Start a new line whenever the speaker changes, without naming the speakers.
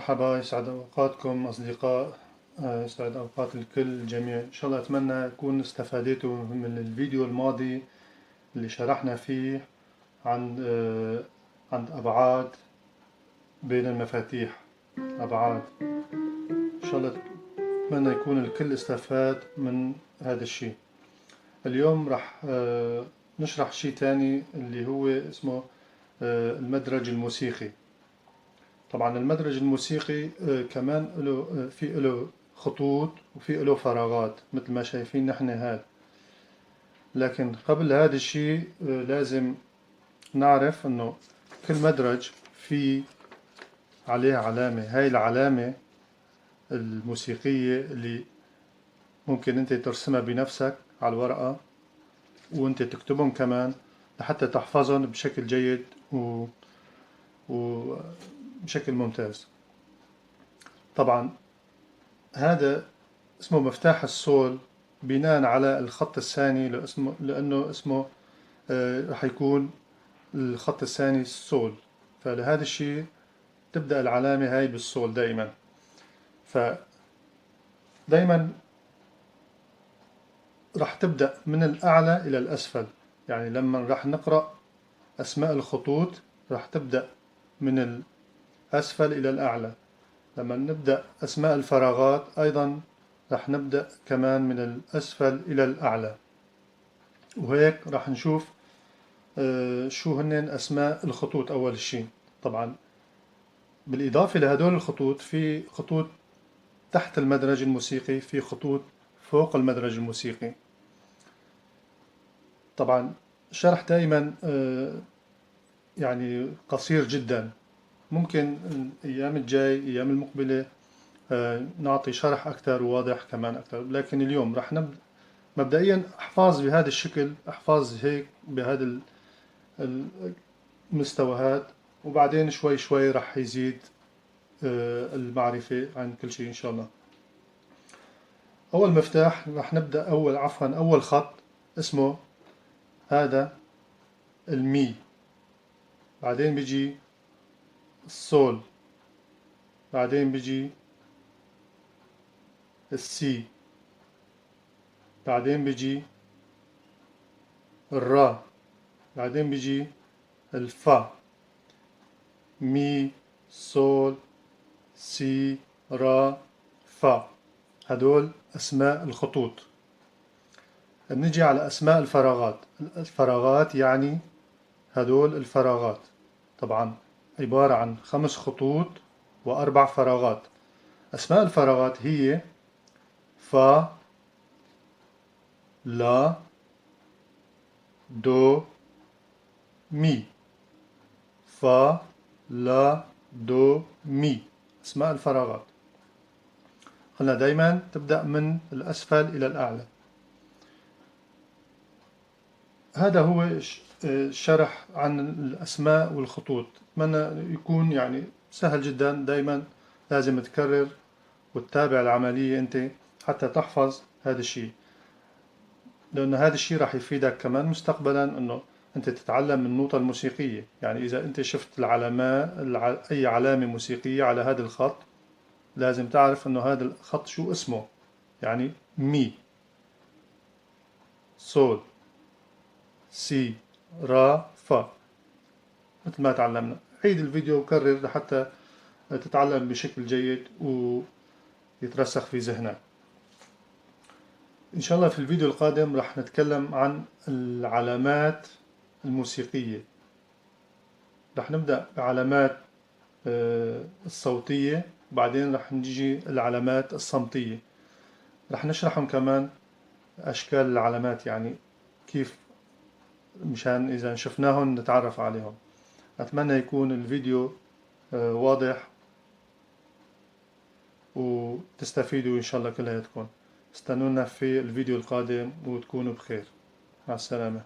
مرحبا، يسعد أوقاتكم أصدقاء، يسعد أوقات الكل الجميع. إن شاء الله أتمنى يكون استفاديتوا من الفيديو الماضي اللي شرحنا فيه عن أبعاد بين المفاتيح أبعاد. إن شاء الله أتمنى يكون الكل استفاد من هذا الشيء. اليوم راح نشرح شيء تاني اللي هو اسمه المدرج الموسيقي. طبعا المدرج الموسيقي كمان له في له خطوط وفي له فراغات مثل ما شايفين نحن هذا. لكن قبل هذا الشيء لازم نعرف انه كل مدرج في عليه علامة. هاي العلامة الموسيقية اللي ممكن انت ترسمها بنفسك على الورقة وانت تكتبهم كمان لحتى تحفظهم بشكل جيد وبشكل ممتاز. طبعا هذا اسمه مفتاح الصول بناء على الخط الثاني لأنه اسمه راح يكون الخط الثاني الصول، فلهذا الشيء تبدأ العلامة هاي بالصول دائما. ف دائما راح تبدأ من الأعلى إلى الأسفل، يعني لما راح نقرأ أسماء الخطوط راح تبدأ من الأسفل إلى الأعلى. لما نبدأ أسماء الفراغات أيضا راح نبدأ كمان من الأسفل إلى الأعلى، وهيك راح نشوف شو هن أسماء الخطوط أول شيء. طبعا بالإضافة لهدول الخطوط في خطوط تحت المدرج الموسيقي، في خطوط فوق المدرج الموسيقي. طبعا الشرح دائما يعني قصير جدا، ممكن الأيام الجاي الأيام المقبلة نعطي شرح أكثر وواضح كمان أكثر، لكن اليوم راح نبدأ مبدئيا احفظ بهذا الشكل، احفظ هيك بهذا المستويات، وبعدين شوي شوي راح يزيد المعرفة عن كل شيء إن شاء الله. أول مفتاح راح نبدأ أول خط اسمه هذا المي، بعدين بيجي الصول، بعدين بيجي السي، بعدين بيجي الرا، بعدين بيجي الفا. مي، صول، سي، را، فا، هدول أسماء الخطوط. نجي على أسماء الفراغات. الفراغات يعني هدول الفراغات، طبعا عبارة عن 5 خطوط و4 فراغات. أسماء الفراغات هي فا، لا، دو، مي. فا، لا، دو، مي، أسماء الفراغات. قلنا دايما تبدأ من الأسفل إلى الأعلى. هذا هو الشرح عن الأسماء والخطوط. أتمنى يكون يعني سهل جدا. دايما لازم تكرر وتتابع العملية أنت حتى تحفظ هذا الشيء، لأنه هذا الشيء راح يفيدك كمان مستقبلا أنه أنت تتعلم النوتة الموسيقية. يعني إذا أنت شفت العلامة، أي علامة موسيقية على هذا الخط، لازم تعرف أنه هذا الخط شو اسمه، يعني مي، صول، سي، را، فا، مثل ما تعلمنا. عيد الفيديو وكرر لحتى تتعلم بشكل جيد ويترسخ في ذهنك. إن شاء الله في الفيديو القادم راح نتكلم عن العلامات الموسيقية. راح نبدأ بعلامات الصوتية، وبعدين راح نجي العلامات الصمتية. راح نشرحهم كمان أشكال العلامات، يعني كيف، مشان إذا شفناهم نتعرف عليهم. أتمنى يكون الفيديو واضح وتستفيدوا إن شاء الله كلياتكم. استنونا في الفيديو القادم وتكونوا بخير. مع السلامة.